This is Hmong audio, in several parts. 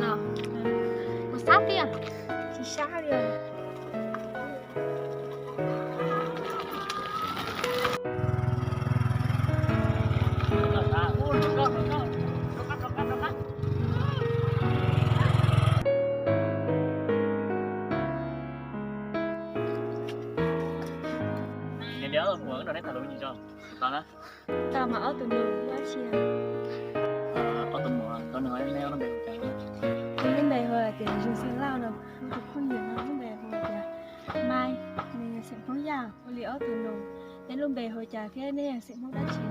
Los, mus sab tiag. Tsis sab li. Tau mas ob tug nus ua dab tsi? Ob tug muam, tau nws, neb ob lub npe hu cas? Neb lub npe hu tias Zoo Xeem Lauj no, kuv tus phooj ywg no lub npe hu tias Mai, nws yog xeem Hmoob Yaj. Ua li ob tug nus, neb lub npe hu cas thiab neb yog xeem Hmoob dab tsi?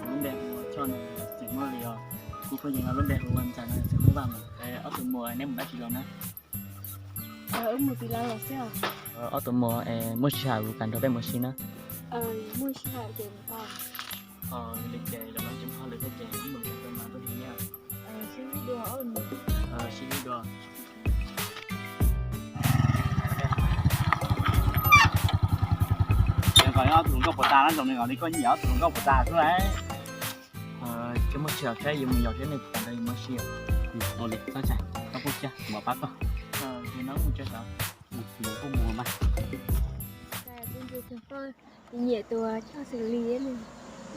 Kuv lub npe hu Choj no, xeem Hmoob li os. Kuv phooj ywg no lub npe hu Ntxawm no, xeem Hmoob Vaj mas. Ob tug muam, neb mus dab tsi los na? Wb mus txiv laus los xwb os. Ob tug muam, muaj sij hawm kuv kam nrog peb mus si na. Muaj sij hawm ces mus tau. Li ces zaum no tsis muaj hauj lwm thiab ces wb mus tau mas tuaj nrog neb. Sib ntsib dua. Sib ntsib dua. Nws kom ob tug hluas nkauj puas tas na, zoo nws kom li koj nyiam ob tug hluas nkauj puas tas xwb lauj. Tsis muaj sij hawm thiab, yuav mus yos thiab, nej puas kam nrog yus mus si? Ua li, txhob ntshai, koj pub kiag, kuv mam pab koj. Ces no mus tsev tod. Mus kuj mus mas. Kuv nyiam tus Choj xws li,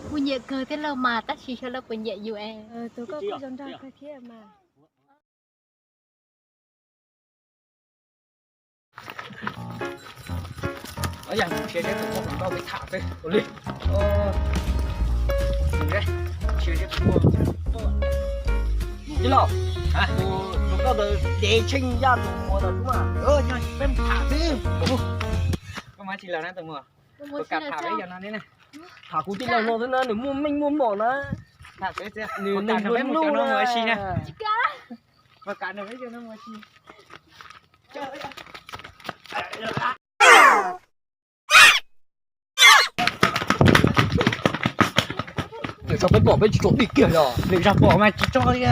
kuv nyiam kawg thiab lauj mas, tab sis xyov lawv puas nyiam yus es. Tus koj kuj zoo nraug kawg thiab mas. Yog mus sia seb tus muam hluas nkauj peb tham xwb ua li. Sia seb tus muam, tij laug, tus hluas nkauj ntawd dev tsheej yaj tus muam ntawd xwb mas. Yog peb mus tham xwb. Koj mas tsis los na tus muam, puas kam tham peb cov no ne? Tham kuv tij laug no xwb na, nws muaj meej muaj mom na. Nws nws hluas nraug no. Puas kam nrog peb cov no mus si? Nws tso peb pom peb tsis tso dim kiag los. Lwm zaug pom mas tsis tso li.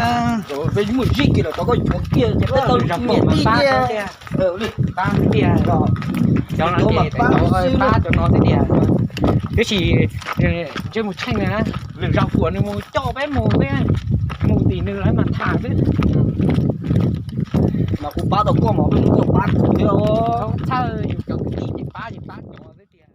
Peb muaj zib kiag los tso koj yuav kiag ces peb tau lwm zaug pom mas pab tiag. Pab tiag. Cov no ces pab cov no tiag tiag. Tiam sis ntsej muag tsheej na, lwm zaug kuam nws mus coj peb mus, peb mus tim nws lawv mas tham xwb. Mas kuv pab tau koj mas peb mus koj pab kuv thiab. Txhawj yus cov kwv tij ces pab ces pab cov xwb tiag.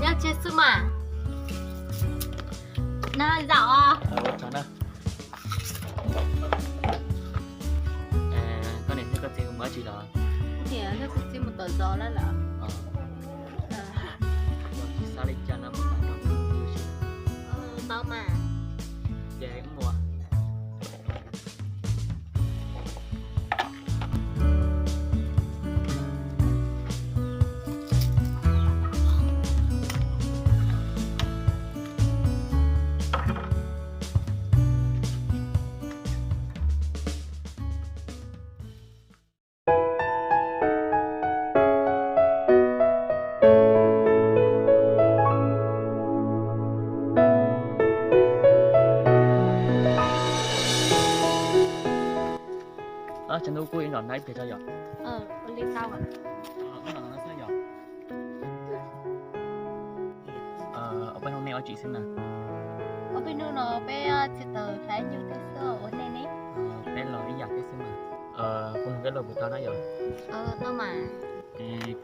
Nyob tsev xwb mas. Na zaum os. Koj niam thiab koj txiv mus dab tsi lawm? Niam thiab kuv txiv mus tom zos lawm lawm. Tsis xav li cas no mus tham nrog kuv si. Tau mas. Ces wb mus. Tsam no kuj ib nram no ib pliag tso yom. Ua li tau. Ib nram no xwb yom. Ob peb hnub nej ua tsi xwb na? Ob peb hnub no peb txiav taws hlais nyuj tej xwb, ua nej ne? Peb los ib yam peb xwb mas. Kuv nug koj los puas tau na yom? Tau mas.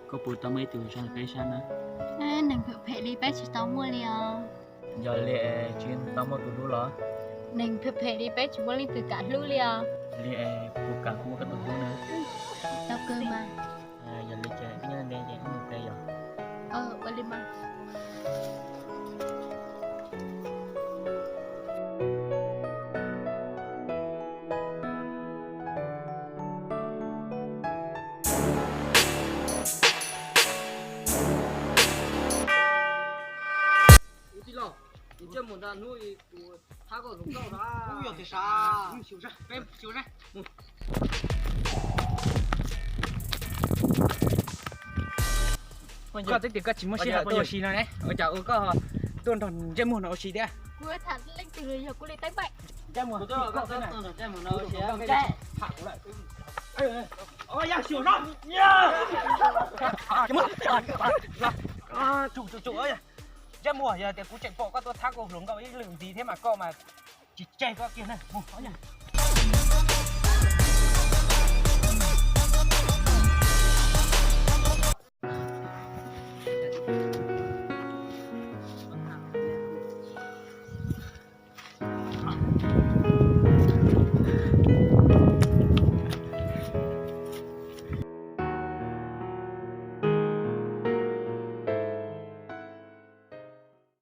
Koj puas tau muaj ib tug zog peb sab na? Neeg phem phem li peb tsis tau muaj li os. Yog li tsis tau muaj tus hlub los? Neeg phem phem li peb tsis muaj leej twg kam hlub li os. Li puas kam kuv ua koj tus hlub na? Tau kawg mas. Yog li ces wb nyob ntawm no ces wb mus pem yom. Ua li mas. Ua tij laug, nws coj mus Hnub kuv thab koj hluas nkauj no. Ub, yog tias sa. Xyuas saib, peb xyuas saib. Koj twb tias koj tsis muaj sij hawm tuaj ua si no ne, ua cas ua koj tuaj nrog Ntsej Muag no ua si thiab? Kuv tham leej twg yog kuv li teeb meem. Ntsej Muag, Ntsej Muag, yog tias kuv tseem pom koj tuaj thab kuv hluas nkauj ib lwm ntxiv thiab mas koj mas tsis tseg koj kiag na.